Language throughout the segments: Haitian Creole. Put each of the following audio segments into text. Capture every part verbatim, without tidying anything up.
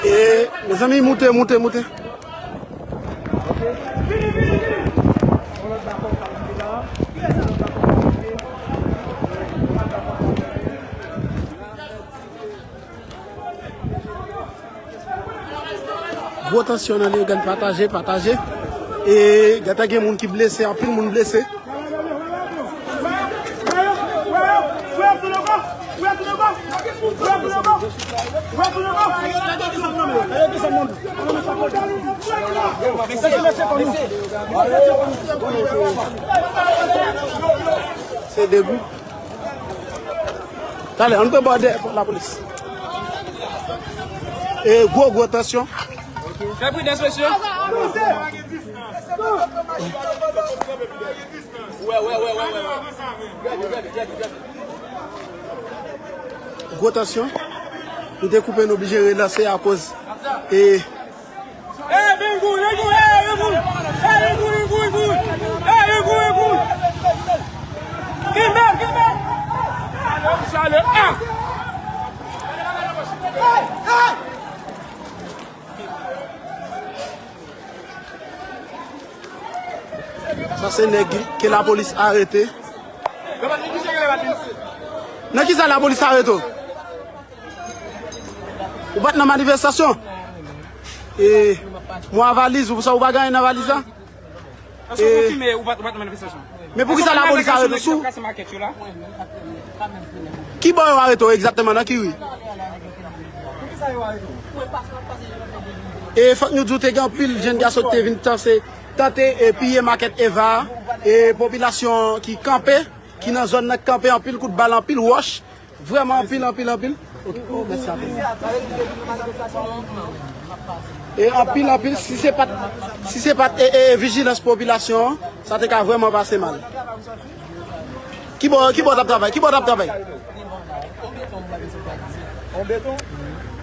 E, mezanmi, moute, moute, moute. Gwo tansyon nan Leyogàn, pataje, pataje. E gentan gen moun ki blese, anpil moun blese. Se de gwoup. Talè, ann pran bò dèyè lapolis. E gwo, gwo tansyon. Fè pridans, mesye. Gwo tansyon. Nou te koupe, nou oblije relanse akoz e Hey, Bingoul, Bingoul, hey, Bingoul! Hey, Bingoul, Bingoul! Hey, Bingoul, Bingoul! Kimbe, Kimbe! Chale, ah! Sa se nèg ke lapolis arete. Nan kisa lapolis arete w? Ou pa t nan manifestasyon? E mwa valiz, ou sa ou pa gen anyen nan valiz la? Èske w konfime ou pa t, ou pa t nan manifestasyon? Men poukisa lapolis arete w sou? Ki bò yo arete w egzakteman, nan ki ri? E fòk nou di w te gen anpil jenn gason ki te vin tanse, tante e piye makèt Eva a, e popilasyon ki kanpe, ki nan zòn nan kanpe, anpil kout bal, anpil wòch, vrèman anpil, anpil, anpil. Ok, oh, mèsi anpil. E anpil, anpil, si se pa t, si se pa t, e, e, e vijilans popilasyon an, sa te ka vrèman pase mal. Ki bò, ki bò t ap travay? Ki bò t ap travay? On beton?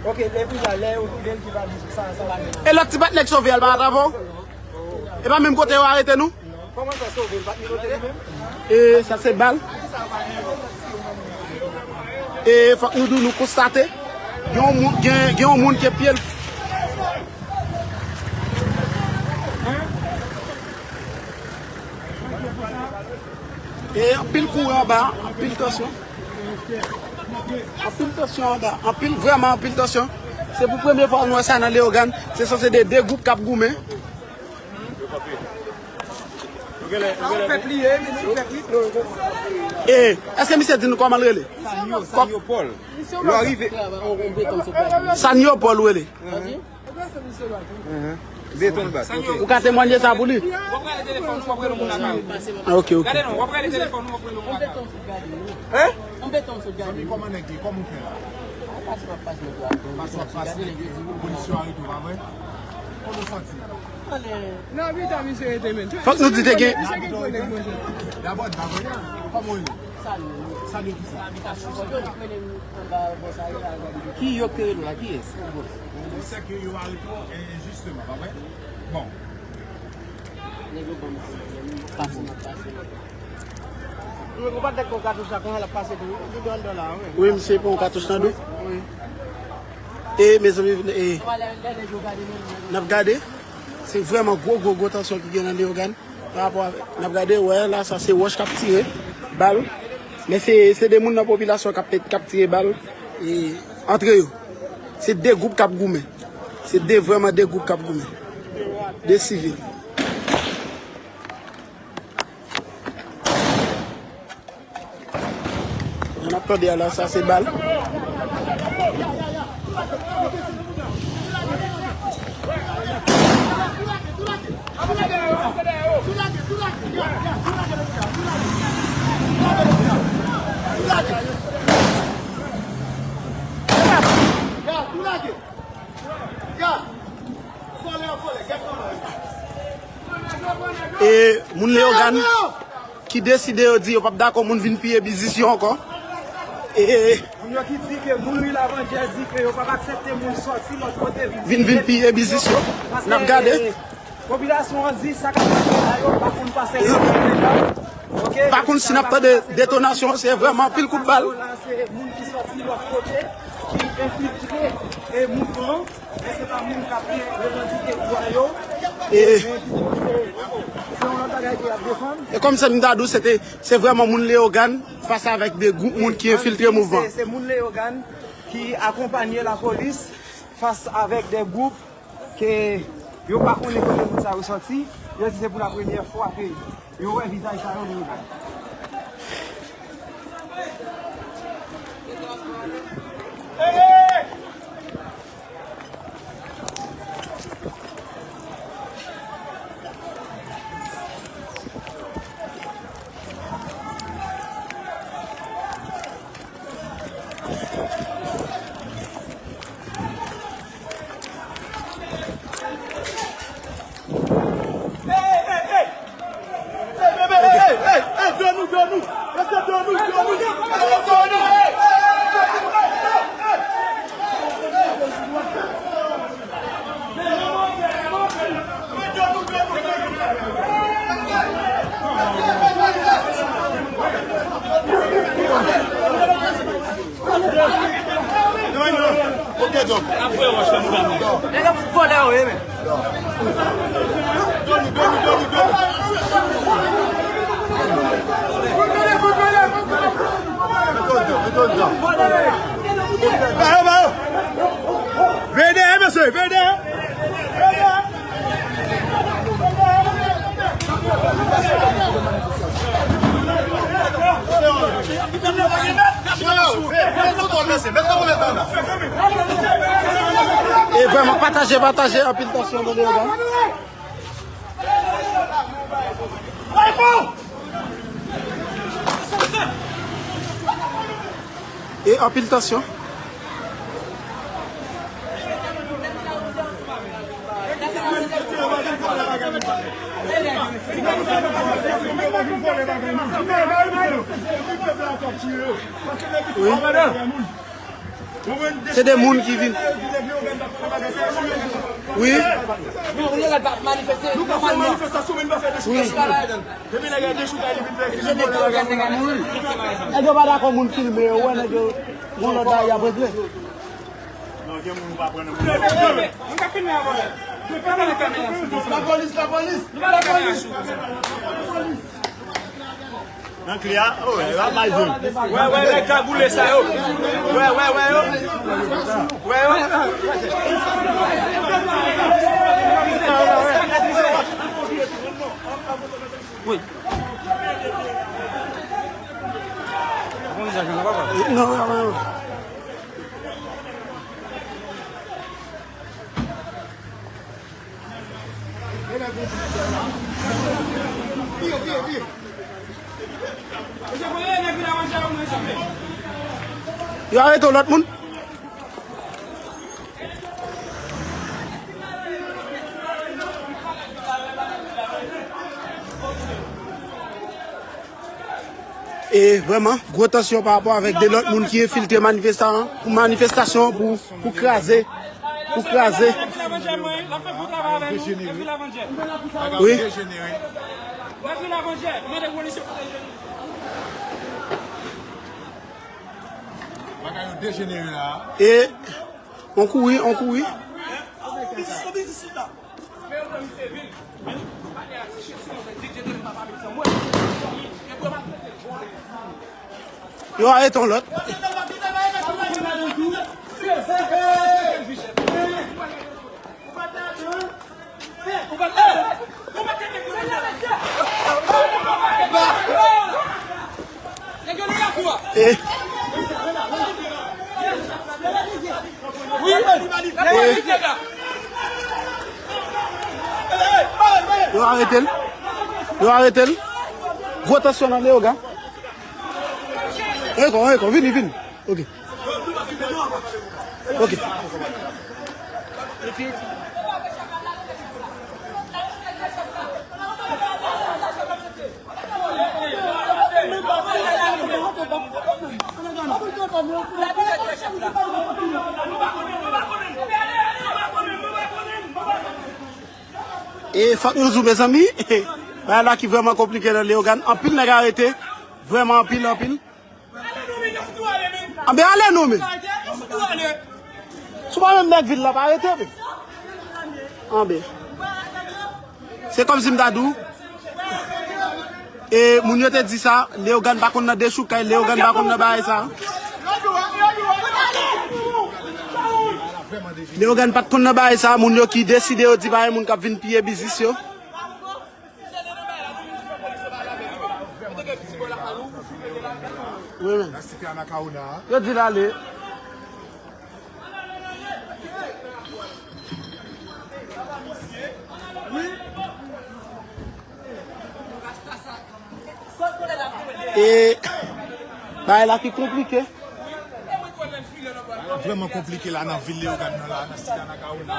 Ok, lè vin la, lè yo toude l ki pa di sa, sa pa gen. E lòt ti patnè k sove a, l pa t avè w? E pa menm kote yo arete nou? Kòman sa sove? L pa t ni kote li menm? E sa se bal. E fòk nou di w, nou konstate gen yon moun, gen, gen yon moun ke pye l. E anpil kouran anba, anpil tansyon. Anpil tansyon anba, anpil, vrèman anpil tansyon. Se pou premye fwa nou wè sa nan Leyogàn. Se sanse de de gwoup k ap goumen. E, èske misye di nou kòman l rele? Sanyo, Sanyo Pòl. Lè w rive. Sanyo Pòl ou rele? Beton bat. Ou ka temwanye sa pou li? Ah, ok, ok. Hein? Zanmi, kòman nèg ye? Kòman w fè la? Pase w ap pase nèg yo. Pase w ap pase nèg yo, polis yo arete w, pa vre? Kòman w santi? Fòk nou di te gen. Dabò, dabò, kòman w ye? Sanyo kisa? Ki yo k te rele w la? Kiyès? Se ke yo arete w enjisteman, pa vre? Bon. Ou pa t dakò katouch la, konnya l ap pase tou. Li dwe anndan la, wi. Wi, misye pran katouch nan do. Wi. E, mezanmi, e, n ap gade. Se vrèman gwo, gwo, gwo tansyon ki gen nan Leyogàn. Pa rapò avèk, n ap gade, wè, la, sa se wòch k ap tire bal. Men se, se de moun nan popilasyon k ap, k ap tire bal, e, antre yo. Se de gwoup k ap goumen. Se de, vrèman de gwoup k ap goumen. De sivil. Jan n ap tande a la, sa se bal. E moun Leyogàn ki deside yo di yo p ap dakò moun vin piye biznis yo ankò. E moun yo ki di ke moun Ri Lavandyè di ke yo p ap aksepte moun sòti lòt kote vin, vin piye biznis yo. N ap gade. Paske, e, popilasyon an di sa k ap pase la yo pa konn pase nan lòt kote. Ok? Pa konn si n ap tande detonasyon, se vrèman anpil kout bal. Se moun ki sòti lòt kote ki Enfiltre e mouvman, men se pa moun k ap revandike dwa yo. E, men pito se, se yon lòt bagay ke y ap defann. E kòm se m ta di w, se te, se vrèman moun Leyogàn fas avèk de gwoup moun ki enfiltre mouvman. Se, se moun Leyogàn ki akonpanye lapolis fas avèk de gwoup ke yo pa konnen kote moun sa yo sòti, yo di se pou la premyè fwa ke yo wè vizaj sa yo nan yo bay. Ok, Dòk. Nèg ap fout vòlè yo ye, men. Doni, Doni, Doni, Doni. Mete yo dedan, mete yo dedan. Ba yo, ba yo. Veye dèyè, mesye, veye dèyè. Veye dèyè. E vrèman, pataje, pataje, anpil tansyon nan Leyogàn. E anpil tansyon. Wi. Se de moun ki vin. Wi. Wi. Nèg yo pa dakò moun filme yo, wè nèg yo, yon lòt bagay y ap regle. Lapolis, lapolis, lapolis. Nan kli a, oh, e pa mal jwe. Wè, wè, wè, kagoule sa yo. Wè, wè, wè yo. Wè yo. Wi. Non, non, non. Yo arete yon lòt moun. E vrèman, gwo tansyon pa rapò avèk de lòt moun ki enfiltre manifestan-, manifestasyon an pou, pou kraze, pou kraze. Wi. Bagay yo dejenere la. E, on kouri, on kouri. Yo arete yon lòt. Eh. Eh. Yo arete l. Yo arete l. Gwo tansyon nan Leyogàn. Reko, reko, vini, vini. Ok. Ok. E fòk nou di w, mezanmi, bagay la ki vrèman konplike nan Leyogàn. Anpil nèg arete. Vrèman anpil, anpil. Anben ale non, men. Si w pa menm nèg vil la, pa rete, bro. Anben. Se kòmsi m ta di w, e moun yo te di sa, Leyogàn pa konn nan dechoukay, Leyogàn pa konn nan bagay sa. Leyogàn pa t konn nan bagay sa, moun yo ki deside yo di pa gen moun k ap vin piye biznis yo. Wi, men. Yo di l ale. E bagay la ki konplike. Vrèman konplike la nan vil Leyogàn nan la, nan site Anacaona.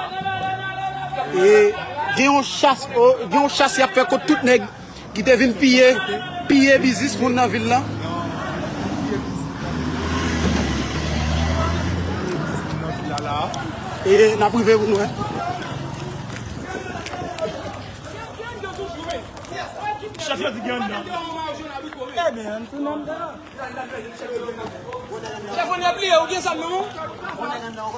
E gen yon chas, o, gen yon chas y ap fè kont tout nèg ki te vin piye, piye biznis moun nan vil lan. E n ap rive pou nou wè. Chèf yo di gen anndan. Ebyen, ann tounen anndan. Chèf, ou bliye, ou gen zam nan men w?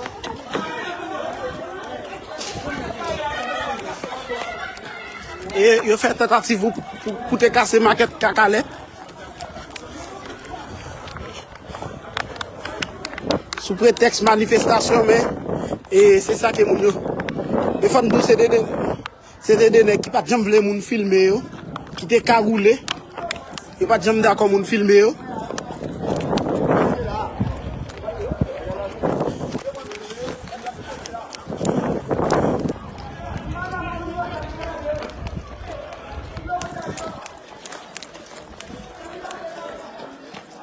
E yo fè tantativ pou, pou, pou te kase makèt Kakalè. Sou pretèks manifestasyon, men, e se sa ke moun yo. E fò n di w se de, de, se te de nèg ki pa t janm vle moun filme yo, ki te kagoule. Yo pa t janm dakò moun filme yo.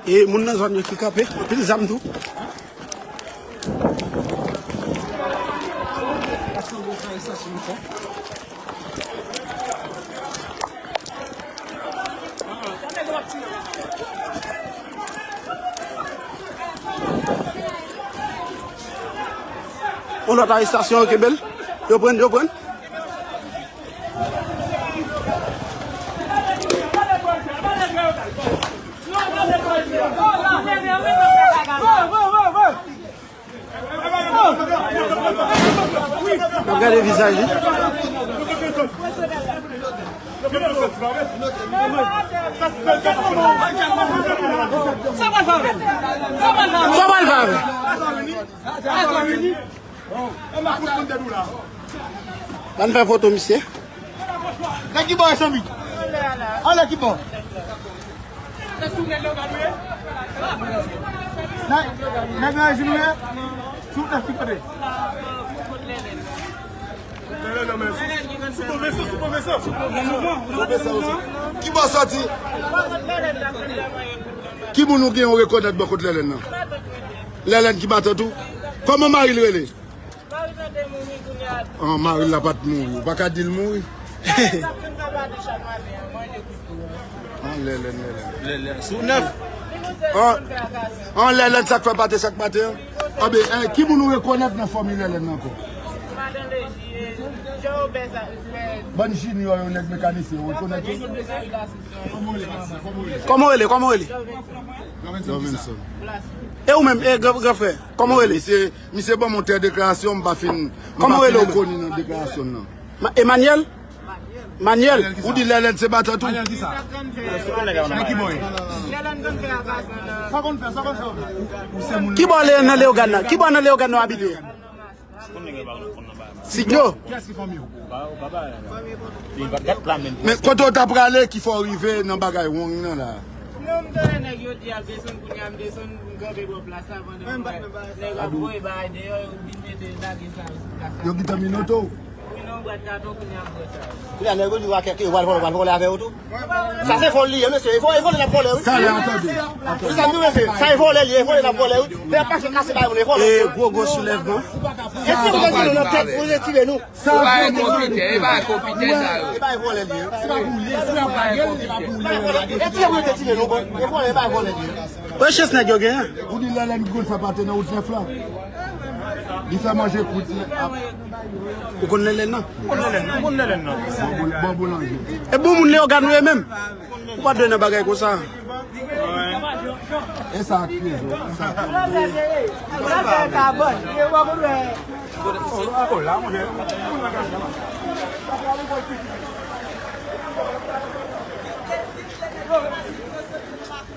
E moun nan zòn yo ki kanpe, anpil zam tou. Yon lòt arestasyon, yo kenbe l. Yo pran, yo pran. N ap gade vizaj li. Sa pral fè avè l? Sa pral fè avè l? Ann fè foto misye. Nèg ki bò e Sanmi? Anlè ki bò? Nèg, nèg nan rejim nou ye? Sou nèf ki kote? Ki bò sòti? Ki moun ou gen ou rekonèt bò kot Lèlèn nan? Lèlèn ki batè tou? Kòman mari l rele? Mari l te mouri kounye a. An, mari l la pa t mouri. Ou pa ka di l mouri. Lèlèn t ap fin fè pate chak maten an, manje kouto a. An, Lèlèn, Lèlèn. Lèlèn sou nèf. An, an, Lèlèn sa k fè pate chak maten an? Anben, en, ki moun ou rekonèt nan fanmi Lèlèn nan ankò? Madan Leji, e, Jewobè sa, e, Bann Junior yo, nèg mekanisyen, ou rekonèt yo? Kòman w rele? Kòman w rele? Jovenson. E ou menm, e, gran, gran frè, kòman w rele? Misye, misye ban m yon tè deklarasyon, m pa fin, m pa fin rekoni nan deklarasyon nan. Ma-, Emmanuel? Manuel? Ou di Lèlèn se batè tou? Manuel ki sa? Ki bò l ye nan Leyogàn nan? Ki bò nan Leyogàn nan w abite? Sidnyo. Kiyès ki fanmi w? Men kote w ta prale ki fè w rive nan bagay wong nan la? Non, m tande nèg yo di y ap desann, kounye a m desann, m kanpe bò plas la pandan nèg ap voye bagay deyò, yo vin mete lage sa sou plas la. Yo gentan minote w? Wi, nan bwat katon, kounye a m pran sa. Kounye a nèg yo di w a kèk yo pral vòlè, pral vòlè avè yo tou? Sa se vòl li ye, mesye. E vòlè, e vòlè n ap vòlè, wi. Sa lè, tande. Wi, sa nou, mesye. Sa e vòlè li ye, e vòlè n ap vòlè, wi. Lè y ap mache kase bay moun, e vòlè. E gwo, gwo soulèvman. E si yo te tire nou nan tèt, pou yo te tire nou? Sa e konpitè, e pa konpitè sa yo. E pa e vòlè li ye. Se pa pou li, se pa pou li, se pa pou li. E tire pou yo te tire nou, bon. E vòlè, e pa e vòlè li ye. Wè chans nèg yo genyen. Ou di Lèlèn ki konn fè pate nan wout nèf la. Li fè manje kwit. Ou konn Lèlèn nan? M konn Lèlèn, m konn Lèlèn nan. Bon, bon, bon boulanje. E bon moun Leyogàn ou ye menm? Ou pa dwe nan bagay konsa. E sa ak pye zo, e sa ak pye zo.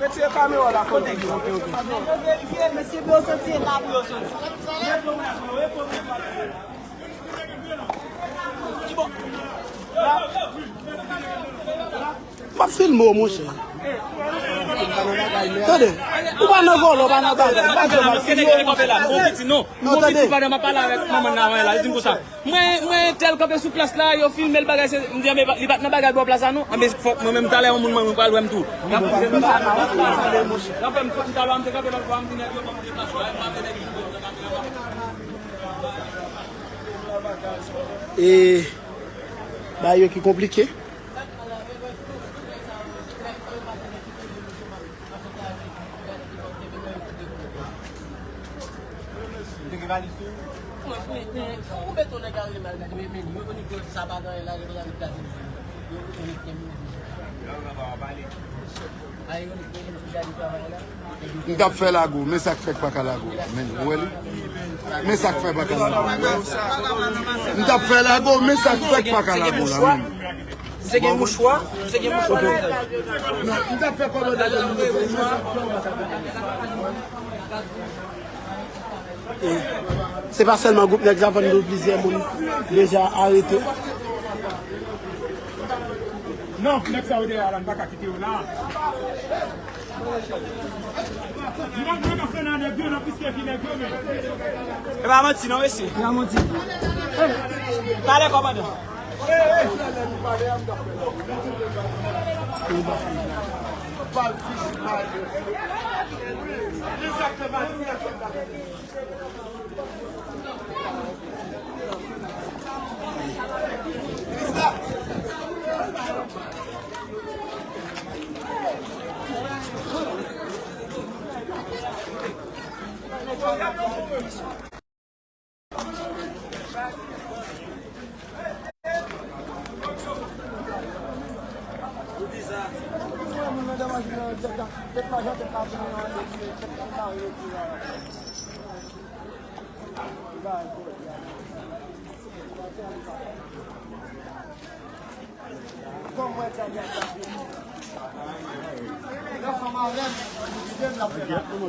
Retire kamera la, kote. Verifye, mesye, pou yo soti la, pou yo soti. M ap filme w, monchè. Tande, ou pa nan vòlò, ou pa nan bagay. M pa di w m ap filme w, monchè. Non, tande. Mwen, mwen tèl kanpe sou plas la, yo filme l bagay, se, m di, "Anben, li pa t nan bagay bò plas la, non." Anben, fòk mwen menm, talè, yon moun mwen, mwen pral wè m tou. N ap fè m, fòk m talè, m te kanpe lòt bò a, m di, "Nèg yo, ban m deplase, m ap vin nèg yo." E bagay yo ki konplike. M t ap fè lago, men sa k fè k pa ka lago la, men ou wè li? Men sa k fè pa ka lago la. M t ap fè lago, men sa k fè k pa ka lago la, men. Misye gen mouchwa, misye gen mouchwa nan vizaj. Non, m t ap fè kòmantè. E se pa sèlman gwoup nèg sa, vann nou plizyè moun deja arete. Non, nèg sa yo dèyè a la, n pa ka kite yo la. E pa manti non, mesye. E pa manti. Pale, kòmandan.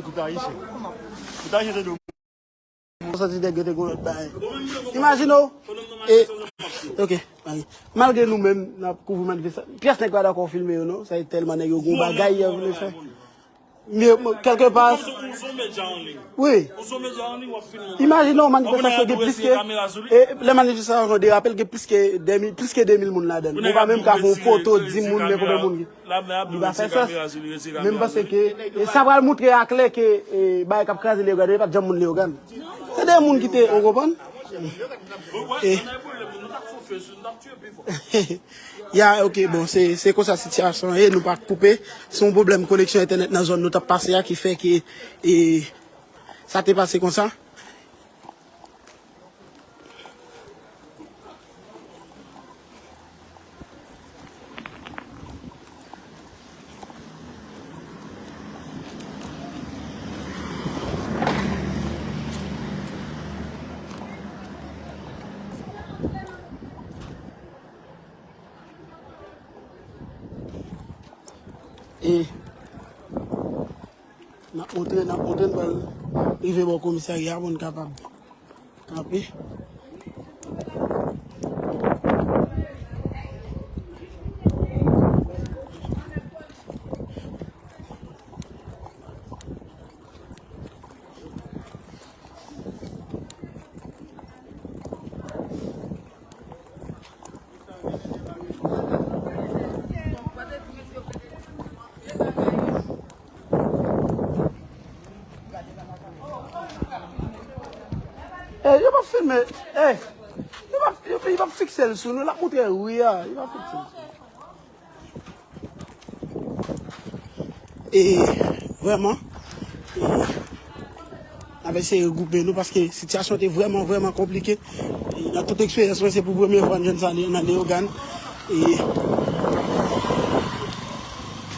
Tout ayisyen. Tout ayisyen te dwe. Mwen santi nèg yo te gon lòt bagay. Imajine w. E, ok, ok. Malgre nou menm, n ap kouvri manifestasyon. Pyès nèg pa dakò filme yo, non. Sa e tèlman nèg yo gon bagay yo vle fè. Men, men, kèlkepa, wi. Imajine w manifestasyon gen plis ke, e, lè manifestasyon derape, gen plis ke de mil, plis ke de mil moun ladan l. Ou pa menm ka fè yon foto, di moun men konbyen moun gen. Li pa fè sans. Men m panse ke, e, sa pral montre aklè ke, e, bagay k ap kraze Leyogàn yo, e pa t janm moun Leyogàn. Se de moun ki te, ou konprann? E, ya, ok, bon, se, se konsa sitiyasyon an ye, nou pa koupe. Se yon pwoblèm koneksyon entènèt nan zòn nou t ap pase a ki fè ke, e, sa te pase konsa. E n ap montre, n ap montre, n pral rive bò komisarya pou n kapab kanpe. Eh, yo p ap filme. Eh, yo p ap, yo, yo p ap fikse l sou nou. L ap montre ri a. Yo p ap fikse l sou nou. E vrèman, e, n ap eseye regwoupe nou paske sitiyasyon te vrèman, vrèman konplike. E nan tout eksperyans mwen, se pou premye fwa m jwenn sa nan Leyogàn. E,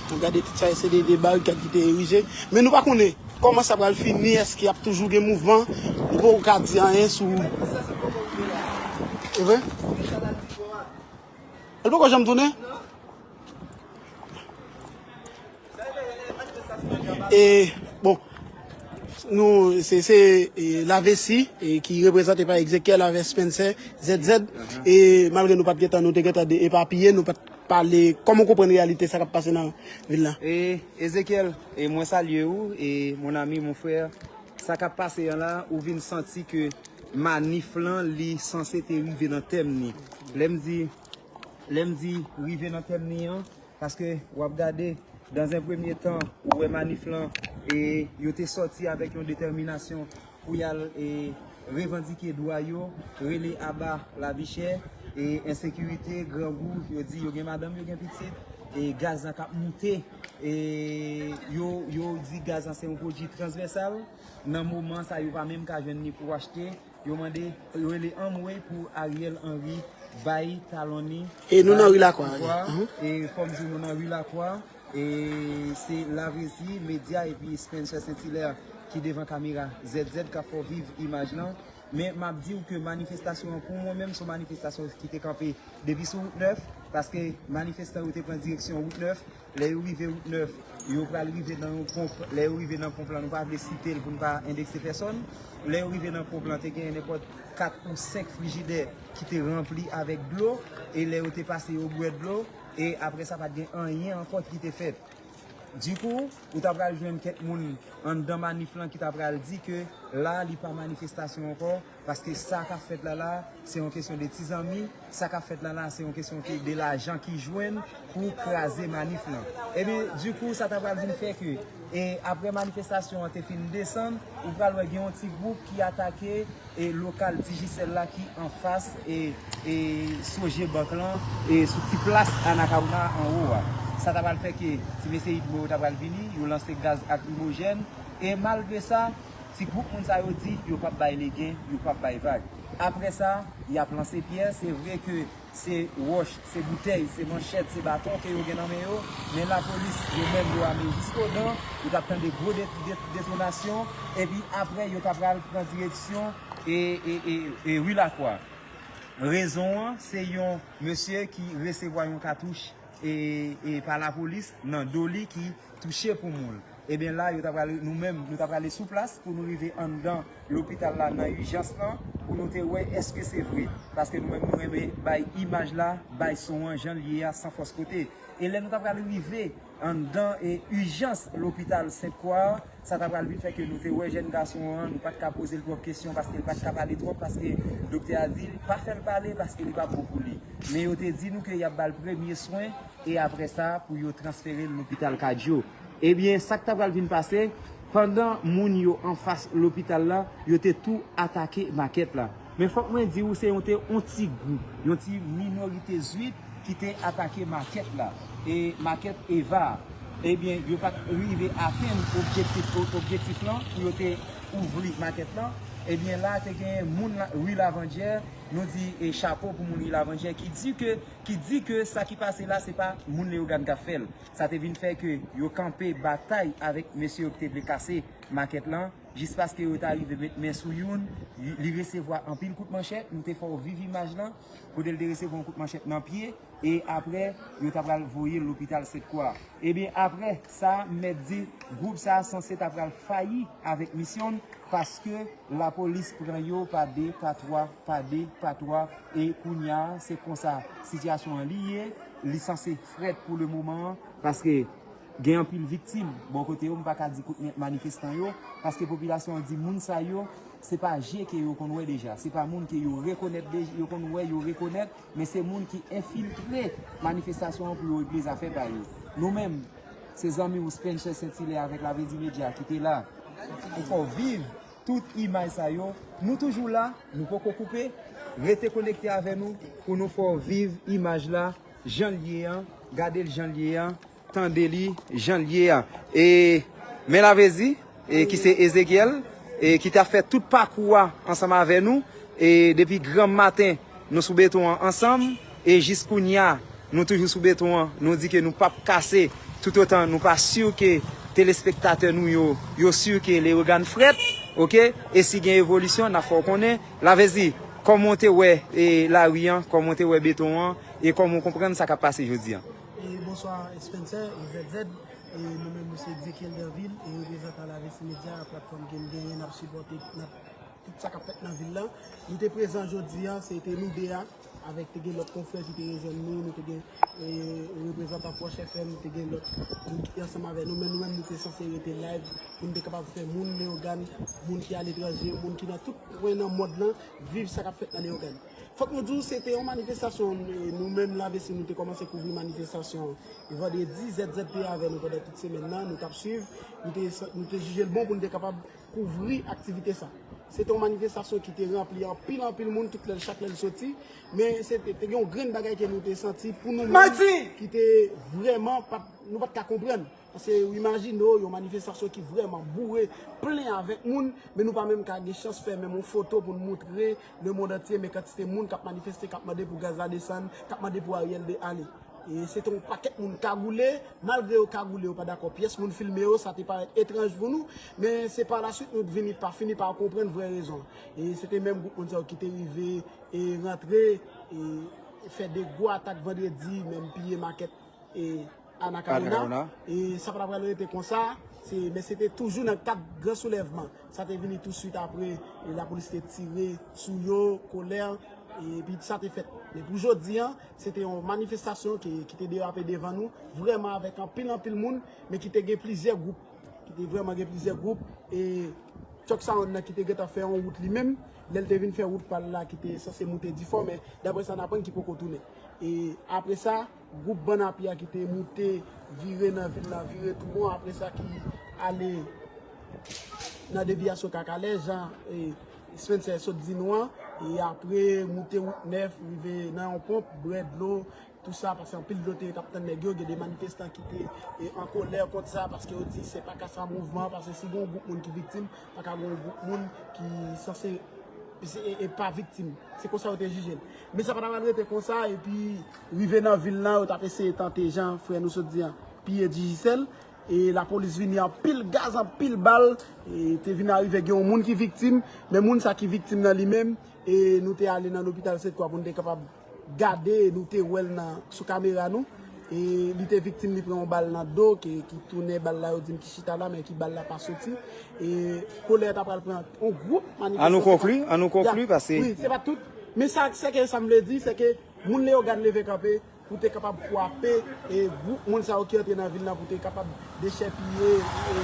m Gade tout sa, se de, de barikad ki te erize. Men nou pa konnen kòman sa pral fini, èske y ap toujou gen mouvman. Nou poko ka di anyen sou. E vre? Li poko janm tounen? E, bon, nou, se, se e, Lavesi e, ki reprezante pa Ezekiel avèk Spencer Z Z. E malgre nou pa t gentan, nou te gentan de epapiye, nou pa t pale, kòman w konprann reyalite sa k ap pase nan vil la? E, Ezekiel, e mwen salye ou, e mon ami, mon frè, sa k ap pase an la, ou vin santi ke manif lan, li sanse te rive nan tèm ni. Lè m di, lè m di rive nan tèm ni an, paske w ap gade, dans un premier temps, ou wè manif lan, e yo te sòti avèk yon detèminasyon pou y al e, revandike dwa yo, rele aba lavi chè, e ensekirite, grangou, yo di yo gen madanm, yo gen pitit, e gaz lan k ap moute, e yo, yo di gaz lan se yon pwodui transvèsal. Nan moman sa, yo pa menm ka jwenn li pou achte. Yo mande, yo rele anmwe pou Ariel Henry bay talon ni. E nou nan ri Lakwa. E fò m di nou nan ri Lakwa. E se Lavezi Medya epi Spencer Saint Hilaire ki devan kamera Z Z k ap fè w viv imaj lan. Men m ap di w ke manifestasyon an, pou mwen menm, se yon manifestasyon ki te kanpe depi sou wout nèf, paske manifestan yo te pran direksyon wout nèf. Lè yo rive wout nèf, yo pral rive nan yon ponp. Lè yo rive nan ponp lan, nou pa vle site l pou n pa endekse pèsòn. Lè yo rive nan ponp lan, te gen nenpòt kat ou senk frijidè ki te ranpli avèk dlo. E lè yo te pase, yo bwè dlo. E apre sa, pa t gen anyen ankò ki te fèt. Dikou, ou ta pral jwenn kèk moun anndan manif lan ki ta pral di ke la, li pa manifestasyon ankò, paske sa k ap fèt la la, se yon kesyon de ti zanmi, sa k ap fèt la la, se yon kesyon ki, de lajan ki jwenn pou kraze manif lan. Ebyen, dikou, sa ta pral vin fè ke, e apre manifestasyon an te fin desann, ou pral wè gen yon ti gwoup ki atake e lokal Digicel la ki anfas e, e Sogebank lan, e sou ti plas Anacaona anwo a. Sa ta pral fè ke ti mesye Idmo yo ta pral vini, yo lanse gaz lakrimojèn, e malgre sa, ti gwoup moun sa yo di yo p ap bay legen, yo p ap bay vag. Apre sa, y ap lanse pyè, se vre ke se wòch, se boutèy, se manchèt, se baton ke yo gen nan men yo, men lapolis, yo menm, yo ame jiskodan, yo t ap tande gwo de-, de-, detonasyon, epi apre, yo t ap pral pran direksyon e, e, e, e ri Lakwa. Rezon an, se yon mesye ki resevwa yon katouch e, e pa lapolis nan do li ki touche pou moul. Ebyen la, yo ta prale, nou menm, nou ta prale sou plas pou nou rive anndan lopital la nan ijans lan, pou nou te wè èske se vre. Paske nou menm, nou renmen bay imaj la, bay son an jan l ye a, san fòs kote. E lè nou ta prale rive anndan e ijans lopital Sent Kwa a, sa ta pral vin fè ke nou te wè jèn gason an, nou pa t ka poze l twòp kesyon paske l pa t ka pale twòp, paske doktè a di l pa fè l pale paske li pa bon pou li. Men yo te di nou ke y ap ba l premye swen e apre sa pou yo transfere l lopital kadyo. Ebyen, sa k ta pral vin pase, pandan moun yo anfas lopital la, yo te tou atake makèt la. Men fòk mwen di w, se yon te yon ti gwoup, yon ti minorite zwit ki te atake makèt la, e makèt Eva a. Ebyen, yo pa t rive atenn objektif, objektif lan pou yo te ouvri makèt lan. Ebyen, la te gen moun la, ri Lavandyè, nou di e chapo pou moun ri Lavandyè ki di ke, ki di ke sa ki pase la, se pa moun Leyogàn k ap fè l. Sa te vin fè ke yo kanpe batay avèk mesye yo ki te vle kase makèt lan, jis paske yo ta rive met men sou youn, li, li resevwa anpil kout manchèt, nou te fè w viv imaj lan, kote l te resevwa yon kout manchèt nan pye, e apre, yo ta pral voye l lopital Sent Kwa. Ebyen, apre sa, m mèt di, gwoup sa a sanse ta pral fayi avèk misyon l, paske lapolis pran yo pa de, pa twa, pa de, pa twa, e kounye a, se konsa sitiyasyon an li ye, li sanse frèt pou le moman an, paske gen anpil viktim bò kote yo, m pa ka di kout manifestan yo, paske popilasyon an di moun sa yo, se pa je ke yo konn wè deja, se pa moun ke yo rekonèt de-, yo konn wè, yo rekonèt, men se moun ki enfiltre manifestasyon an pou yo regle zafè pa yo. Nou menm, se zanmi w Spencer Saint Hilaire avèk Lavezi Medya ki te la pou fè w viv tout imaj sa yo. Nou toujou la, nou poko koupe. Rete konekte avè nou pou nou fè w viv imaj la jan l ye an, gade l jan l ye an, tande li jan l ye a. E men Lavezi, e ki se Ezekyèl, e ki t ap fè tout pakou a ansanm avè nou, e depi granm maten, nou sou beton an ansanm, e jis kounye a, nou toujou sou beton an, nou di ke nou p ap kase Toutotan nou pa si ke telespektatè nou yo, yo si ke Leyogàn frèt, oke? E si gen evolisyon, n ap fè w konnen. Lavezzi, kòman w te wè e lari an, kòman w te wè beton an, e kòman w konprann sa k ap pase jodi an? E bonswa Spencer e Z Z. E nou menm nou se Ezekiel Derville e reprezantan Lavezzi Media, platfòm ke n genyen, n ap sipòte, n ap tout sa k ap fèt nan vil la. Nou te prezan jodi a, se te nou de a, avèk te gen lòt konfrè ki te rejwenn nou, nou te gen e, reprezantan Pwòch F M, te gen lòt moun ki te ansanm avè nou, men nou menm nou te sanse rete live pou n te kapab fè moun Leyogàn, moun ki aletranje, moun ki nan tout kwen nan mond lan, viv sa k ap fèt nan Leyogàn. Fòk nou di w, se te yon manifestasyon, e, nou menm Lavezzi, nou te kòmanse kouvri manifestasyon an. E vandredi, Z Z te avè nou pandan tout semèn nan, nou t ap swiv, nou te, nou te jije l bon pou n te kapab kouvri aktivite sa. Se te yon manifestasyon ki te ranpli anpil, anpil moun, tout lè, chak lè l soti. Men se te, te gen yon grenn bagay ke nou te santi pou nou menm ki te vrèman, pa t, nou pa t ka konprann. Paske w imajine w, yon manifestasyon ki vrèman boure, plen avèk moun, men nou pa menm ka gen chans fè menm yon foto pou n montre lemonn antye, men kantite moun k ap manifeste, k ap mande pou gaz la desann, k ap mande pou Ariel de ale. E se te yon pakèt moun kagoule, malgre yo kagoule, yo pa dakò pyès moun filme yo, sa te parèt etranj pou nou, men se pa laswit nou vini pa, fini pa konprann vrè rezon. E se te menm gwoup moun sa yo ki te rive e rantre, e fè de gwo atak vandredi, menm piye makèt e Anakarona. E sa pa t ap pral rete konsa, se, men se te toujou nan kad gran soulèvman. Sa te vini touswit apre, e lapolis te tire sou yo, kolè, epi sa te fèt. Men pou jodi an, se te yon manifestasyon ki, ki te derape devan nou, vrèman avèk anpil, anpil moun, men ki te gen plizyè gwoup, ki te vrèman gen plizyè gwoup, e Chuck Sound nan ki te gentan fè yon wout li menm, lè l te vin fè wout pa l la ki te sanse moute Difò, men daprè sa n aprann ki poko tounen. E apre sa, gwoup bann a pye a ki te moute, vire nan vil la, vire tou bon, apre sa ki ale nan deviyasyon Kakalè, jan e, Spencer sot di nou an, e apre moute wout nèf, rive nan yon ponp, bwè dlo, tou sa, paske anpil dlo te t ap tann nèg yo, gen de manifestan ki te e, an kolè kont sa, paske yo di se pa ka sa mouvman, paske si gen yon gwoup moun ki viktim, pa ka gen yon gwoup moun ki sanse e, e pa viktim. Se konsa yo te jije l. Men sa pa t ap al rete konsa, epi rive nan vil lan, yo t ap eseye tante, jan frè nou sot di an, piye Digicel, e lapolis vini anpil gaz, anpil bal, e te vin arive gen yon moun ki viktim, men moun sa ki viktim nan li menm, e nou te ale nan lopital Sent Kwa pou n te kapab gade, nou te wè l nan, sou kamera nou. E li te viktim, li pran yon bal nan do, ki, ki tounen bal la, yo di m ki chita la, men ki bal la pa soti. E kolè ta pral pran yon gwoup manifestan. An nou konkli, an nou konkli, paske wi, se pa tout. Men sa, se ke sa m vle di, se ke moun Leyogàn leve kanpe pou te kapab kwape e gwoup moun sa yo ki antre nan vil la, pou te kapab dechèpiye e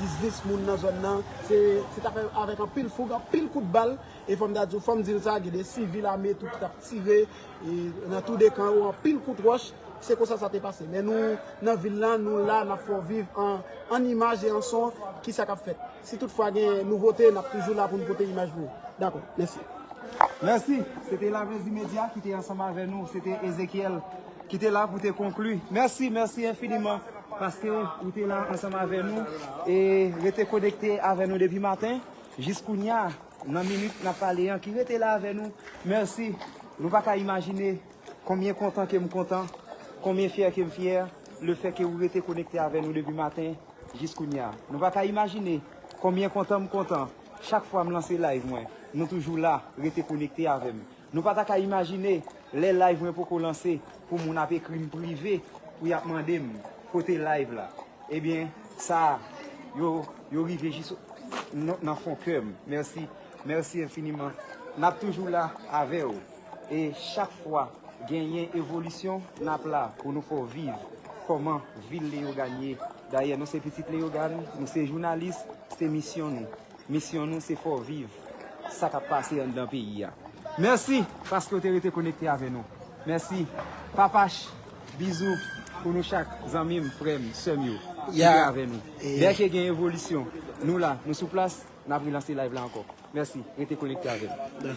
biznis moun nan zòn nan. Se, se t ap fè avèk anpil foug, anpil kout bal. E fò m ta di w, fò m di l sa, gen de sivil ame tou ki t ap tire e, nan tou de kan yo, anpil kout wòch. Se konsa sa te pase. Men nou, nan vil lan, nou la, n ap fè w viv an, an imaj e an son ki sa k ap fèt. Si toutfwa gen nouvote, n ap toujou la pou n pote imaj pou ou. Dakò, mèsi. Mèsi. Se te Lavezzi Media ki te ansanm avè nou. Se te Ezekiel ki te la pou te konkli. Mèsi, mèsi enfiniman paske ou te la ansanm avè nou e rete konekte avè nou depi maten jis kounye a. Nan minit n ap pale an, ki rete la avè nou. Mèsi. Nou pa ka imajine konbyen kontan ke m kontan, konbyen fyè ke m fyè, lefètke ou rete konekte avè nou depi maten jis kounye a. Nou pa ka imajine konbyen kontan m kontan. Chak fwa m lanse live mwen, nou toujou la, rete konekte avè m. Nou pa ta ka imajine lè live mwen poko lanse pou moun ap ekri m prive pou y ap mande m kote live la. Ebyen, sa, yo, yo rive jis nan, nan fon kè m. Mèsi, mèsi enfiniman. N ap toujou la avè w. E chak fwa genyen evolisyon, n ap la pou nou fè w viv kòman vil Leyogàn ye. Dayè, nou se pitit Leyogàn, nou se jounalis, se misyon nou. Misyon nou se fè w viv sa k ap pase anndan peyi a. Mèsi paske w te rete konekte avè nou. Mèsi. Papach, bizou pou nou chak, zanmi m, frè m, sè m yo ki te avè nou. Dèke gen evolisyon, nou la, nou sou plas, n ap relanse live la ankò. Mèsi, rete konekte avè nou.